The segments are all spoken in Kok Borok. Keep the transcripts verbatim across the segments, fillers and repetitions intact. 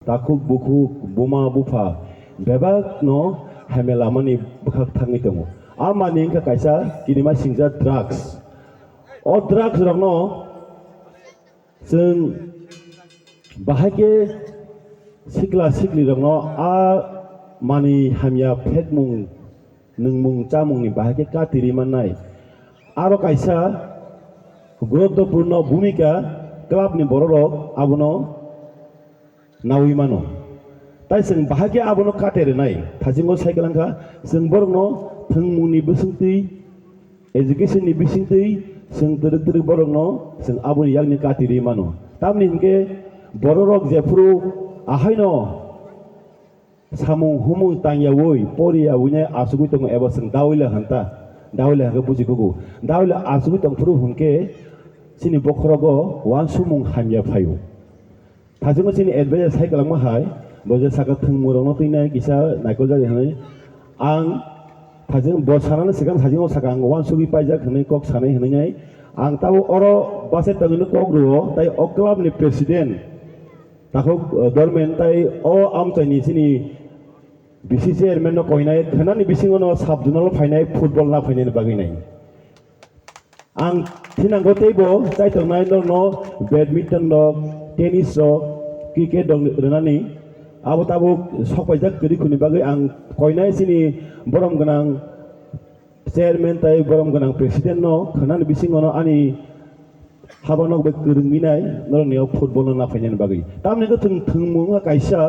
takhuk bukhuk, buma bupha bebakno hamya lamani bwkhak thangwi tongo. A manwi wngkha kaisa kinima singjak drugs. O drugs rokno chwng bahai khe sikla siklirokno a manwi hamya phekmung, nwngmung chamungni bahai khe katirwi mannai. Aro kaisa guruttopurno bhumika clubni bororok abono naui mano. Tai chwng bahai khe abono kate rwnai. Thasingo sai kwlangkha, chwng borokno thwngmungni bisingtwi, education ni bisingtwi chwng twrwk twrwk borokno chwng aboni yakni kati rwi mano. Tamni hinkhe bororok jephuru ahaino samung humung tangyaui poriyaui nai asugwi tongo eba chwng dawila hanta, dawila hwnkhe buji kugo. Dawila asugwi tongphuru hwnkhe chini bokhorogo uansukmung hamya phaio. Thajikma chini advisor sai kwlangma hai, bo je saka thwngmung rokno twi nai kisa naikol jari hwnwi. Ang thajik bo sanani swkang thajikma saka ang uansugwi paijak hwnwi kok sanai hwnwi nai. Ang tabuk oro bachai tongwino kok rwo, tai o club ni president takhuk, eh, dormen tai o amchaini chini B C chairman no koinai khwnani bisingo no sub zonal phainai football na phainani bagwi nai. Ang thinango teibo chaitongnai norokno badminton rok, tennis rok, cricket rok rwnani abo tabuk sokpaijak kwrwi khuni bagwi ang koinai chini borom gwnang chairman tai borom gwnang president no khwnani bisingo no ani haba nok bai kwrwngwi nai norokni o football no naphainani bagwi. Tamni wngkha thwng-, thwngmung wngkha kaisa,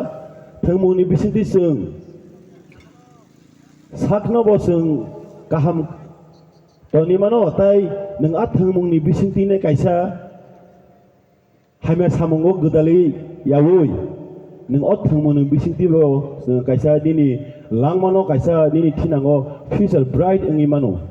thwngmungni bisingtwi chwng sakno bo chwng kaham tongwi mano, tai nwng a thwngmungni bisingtwi nai kaisa hamya samungo gwdalwi yaui nwng o thwngmungni bisingtwi bo chwng kaisa nini langmano, kaisa nini thinango future bright wngwi mano.